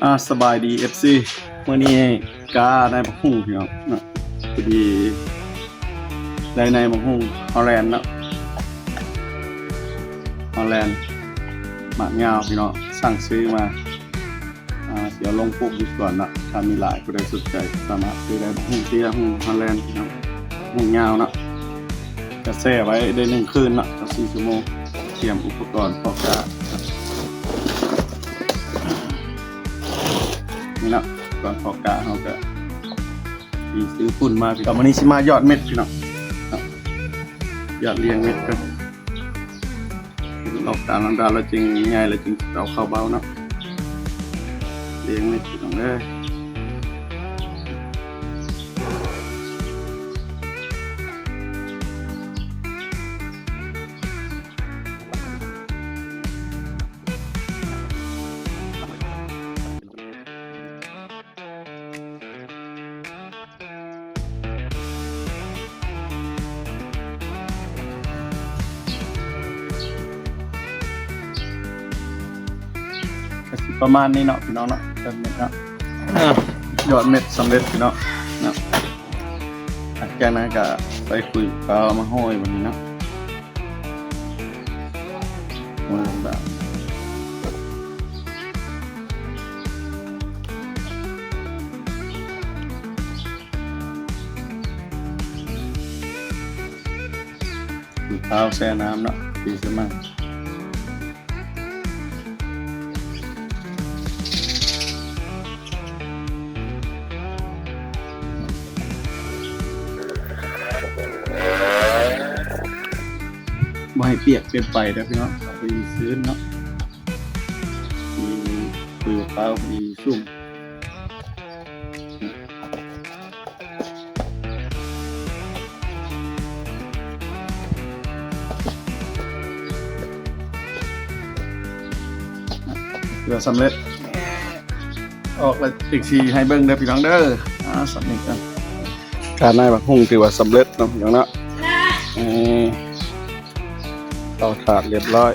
ອ່າ ສະບາຍດີ ເອັຟຊີ ມື້ນີ້ກ້າໃນບັກຫຸ່ງພີ່ນ້ອງເນາະ ພໍດີໄດ້ໃນບັກຫຸ່ງຮອລແລນເນາະ ຮອລແລນ ໝາກຍາວພີ່ນ້ອງ ສັ່ງຊື້ມາ ອ່າ ຊິເອົາລົງປູກຢູ່ສວນເນາະ ຖ້າມີຫຼາຍຜູ້ໃດສົນໃຈສາມາດຊື້ໄດ້ ບັກຫຸ່ງເຕ້ຍ ບັກຫຸ່ງຮອລແລນພີ່ນ້ອງ ບັກຫຸ່ງຍາວເນາະ ກະແຊ່ໄວ້ໄດ້ໜຶ່ງຄືນເນາະ ຊາວສີ່ຊົ່ວໂມງ ຕຽມອຸປະກອນເພາະກ້າ ນີ້ເນາະ ກ່ອນເພາະກ້າເຮົາກະຊິຊື້ຝຸ່ນມາ ພີ່ນ້ອງ ມື້ນີ້ຊິມາຢອດເມັດພີ່ນ້ອງເນາະ ຢອດລຽງເມັດກ່ອນ ອອກຕາມລຳດັບແລ້ວຈຶ່ງໃຫຍ່ ແລ້ວຈຶ່ງເອົາເຂົ້າເບົາເນາະ ລຽງເມັດພີ່ນ້ອງເອີຍ. ກະຊິປະມານນີ້ເນາະ ພີ່ນ້ອງເນາະ ຢອດເມັດເນາະ ອ່າ ຢອດເມັດສຳເລັດພີ່ນ້ອງເນາະ ຫຼັງຈາກນັ້ນກະໃສ່ຂຸຍເປົ່າມາຫ້ອຍບາດນີ້ເນາະ. ເອົາແຊ່ນ້ຳເນາະ ຕີສະໝັກ ບໍ່ໃຫ້ປຽກເກີນໄປເດີພີ່ນ້ອງ ພໍດີຊື້ນເນາະ ມີ ຄືເປົ່າ ພໍດີຊຸ່ມ ເພື່ອສຳເລັດ ອອກແລ້ວຈັ່ງຊິໃຫ້ເບິ່ງເດີພີ່ນ້ອງເດີ ອ່າ ສຳເລັດແລ້ວ ການາຍບັກຫຸ່ງຖືວ່າສຳເລັດເນາະພີ່ນ້ອງເນາະ ນີ້ ເອົາຖາດລຽບຮ້ອຍ.